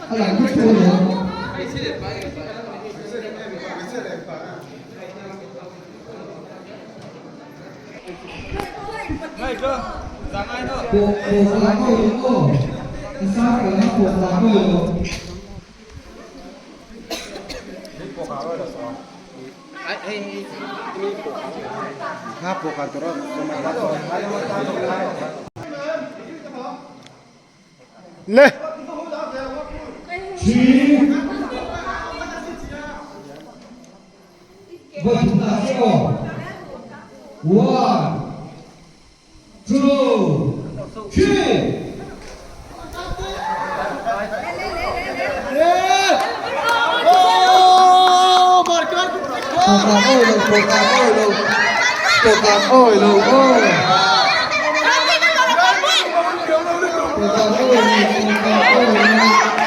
A lang vek tho alawm. Pawh pawh kang awi lo aw. I sang kal na pawh kang awi lo. Le. Three. Vawi thumna che aw. One, two, three. Pawh kang awi lo, pawh kang awi lo, pawh kang awi lo aw. Pawh kang awi lo, pawh kang awi lo.